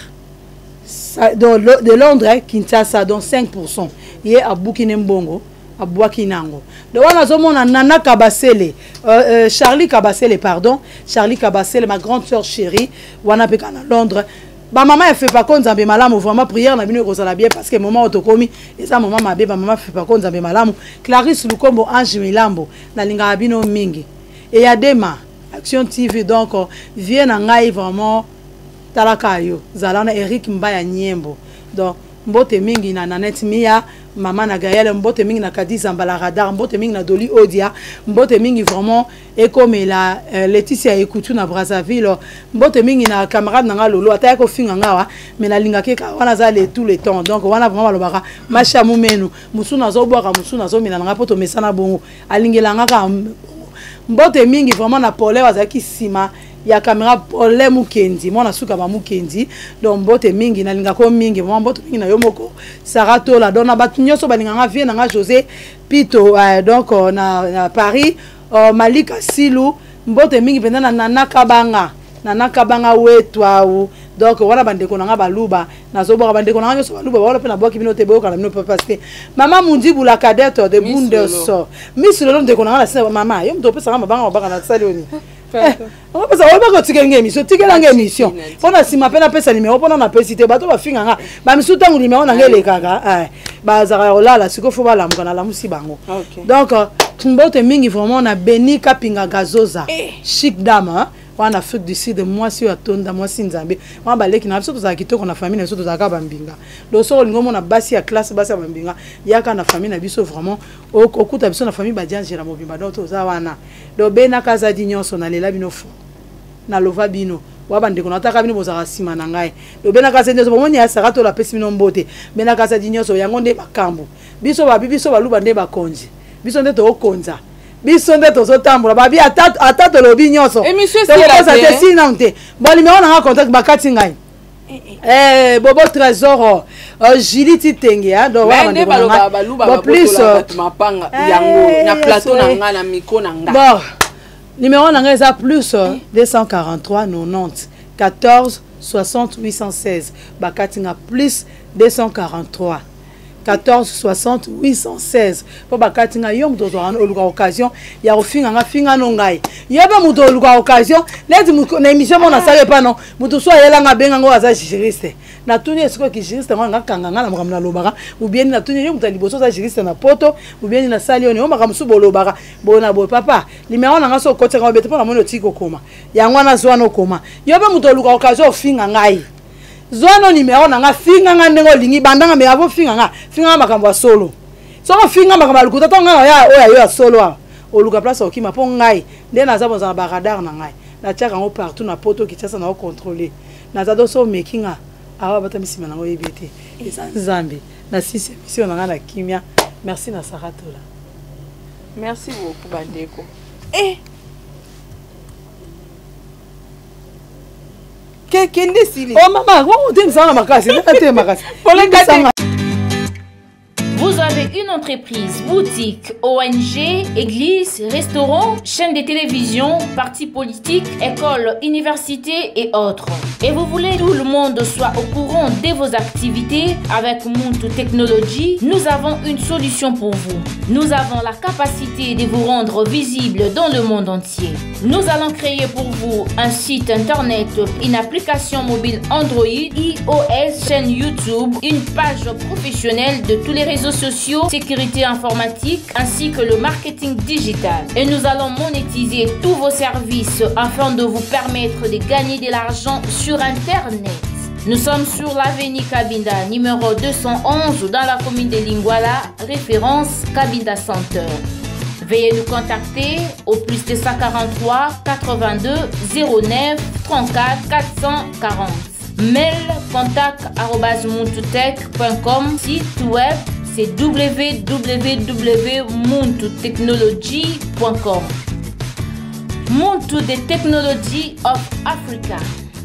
donc de Londres Kinshasa, donc 5. Ye abuki ne mbongo, abwaki nango. Donc wana azomona Nana Kabasele, Charlie Kabasele, pardon, Charlie Kabasele, ma grande sœur chérie, wana mpe kaka na Londres. Bamama ya Fepako, Nzambe malamu. Vraiment, prière na bino ekozala bien, parce que moment oyo tokomi eza moment mabe. Bamama Fepako, Nzambe malamu. Clarisse Lukombo, Ange Milambo, nalingaka bino mingi. Eyadema Action TV, donc vie na ngai vraiment, talaka yo zala na Eric Mbaya Nyembo. Donc Mbote mingi na Nanette Mia, mama na Gaël, mbote mingi na Kadi Zambala Radar, mbote mingi na Doli Odia, mbote mingi vraiment ekomela euh, Laetitia Ekutu na Brazzaville, mbote mingi na camarade na nga Lolo, ata yako finga nga wa, mais nalingaki ka wana za le tout le temps. Donc wana vraiment balobaka masha mumenu, musu nazobwaka musu nazomela na nga po tomesana bongo, alingela nga ka mbote mingi vraiment na Pole azalaki sima ya caméra Pole Mukendi, mwana suka ba Mukendi. Donc mbote mingi nalingako mingi vraiment, mbote mingi na yo moko Sarah Tola. Donc na bato nyonso balinganga vie na nga José Pito donc na Paris, Malika Silu, mbote mingi mpenza na Nana Kabanga, Nana Kabanga wetwau. Donc wana bandeko na nga baluba, nazobwaka bandeko na nga nyonso baluba baola mpe nabwaki bino te, boyokana bino mpe parce que mama Mundibu la cadette de Miss Bundes Lolo. Miss Lolo ndeko na nga na sina mama yo moto opesaka mabanga mabanga na sali oni. Opesa oyebaka otikeli nga émission, otikela nga émission mpo na nsima mpe napesa nimero mpona napesi te bato bafinga nga bamisu ntango nimero na nga elekaka, bazalaka ya kolala sikoyo fo balamuka nalamusi bango. Donc mbote mingi vraiment na Beni Kapinga Gazoza, chic dame, hein? Wana Afrique du Sud, mwasi oyo atonda mwasi nzambe wana baleki na biso tozala kitoko na famille na biso tozalaka bambinga. Donc soki olingi omona basi ya classe, basi ya bambinga, yaka na famille na biso vraiment, okuta biso na famille badiangela mobimba. Donc toza wana, donc benaka azadi nyonso nalela bino fo nalova bino wa bandeko nataka bino bozalaka nsima na ngai. Donc benaka azadi nyonso bomoni ya Sara Tola apesi bino mbote, benaka azadi nyonso yango nde makambo biso babi biso baluba nde bakonzi biso nde tokonza biso nde tozotambola babi ata tolobi nyonso Émission esila tokokosa te. te si nanu te. Bon, numéro na nga contact bakati ngai. Bobo Trésor, Julie Titenge, hein, donc wana Mais nde bandeko na balobaka ngai. baluba Bon, plus babotola bato mapanga yango na plateau na nga na micro na nga. Bon, numéro na ngai eza plus 243 90 14 60 816. Bakati nga plus 243 14 60 816 mpo bakati nga. Yo moto ozwaka oluka occasion ya kofinga nga, finga no ngai. Yo mpe moto oluka occasion neti na émission mo nasali epa no moto so ayelanga abenga ngo aza juriste. Natuni esikoyo ki juriste ngo nga kanga nga na makambo nalobaka ubieni. Natuni yo moto ya liboso oza juriste na poto ubieni nasali yo yo makambo mosusu bolobaka boye na boye. Papa, numéro na nga so okotiaka obete mpo namoni otiki kokoma yango wana, zwa wana okoma. Yo mpe moto oluka occasion ofinga ngai, zwa no numéro na nga, finga nga ndenge olingi, bandanga. Me avo finga nga, finga nga makambo ya solo. Soki ofinga makambo ya lokuta, ntango nga ya oyo ayo ya solo awa oluka place okima mpo ngai nde naza bozala baradar na ngai natiaka yango partout na poto Kinshasa na ocontrôle naza do so omeki nga awa batami nsima nango oyebi ete eza Nzambe. Na sisi émission na ngai na kimia. Merci na Sara Tola. Merci beaucoup bandeko. Kende esili. Oh mama, otemisanga makasi, te makasi. Poleka te. Vous avez une entreprise, boutique, ONG, église, restaurant, chaîne de télévision, parti politique, école, université et autres. Et vous voulez que tout le monde soit au courant de vos activités? Avec Muntu Technology, nous avons une solution pour vous. Nous avons la capacité de vous rendre visible dans le monde entier. Nous allons créer pour vous un site internet, une application mobile Android, iOS, chaîne YouTube, une page professionnelle de tous les réseaux sociaux, sécurité informatique ainsi que le marketing digital. Et nous allons monétiser tous vos services afin de vous permettre de gagner de l'argent sur Internet. Nous sommes sur l'avenue Kabinda, numéro 211, dans la commune de Lingwala, référence Kabinda Center. Veuillez nous contacter au plus 243 82 09 34 440. Mail contact arobase muntutech.com. Site web c'est www.muntutechnology.com. Muntu the Technology of Africa.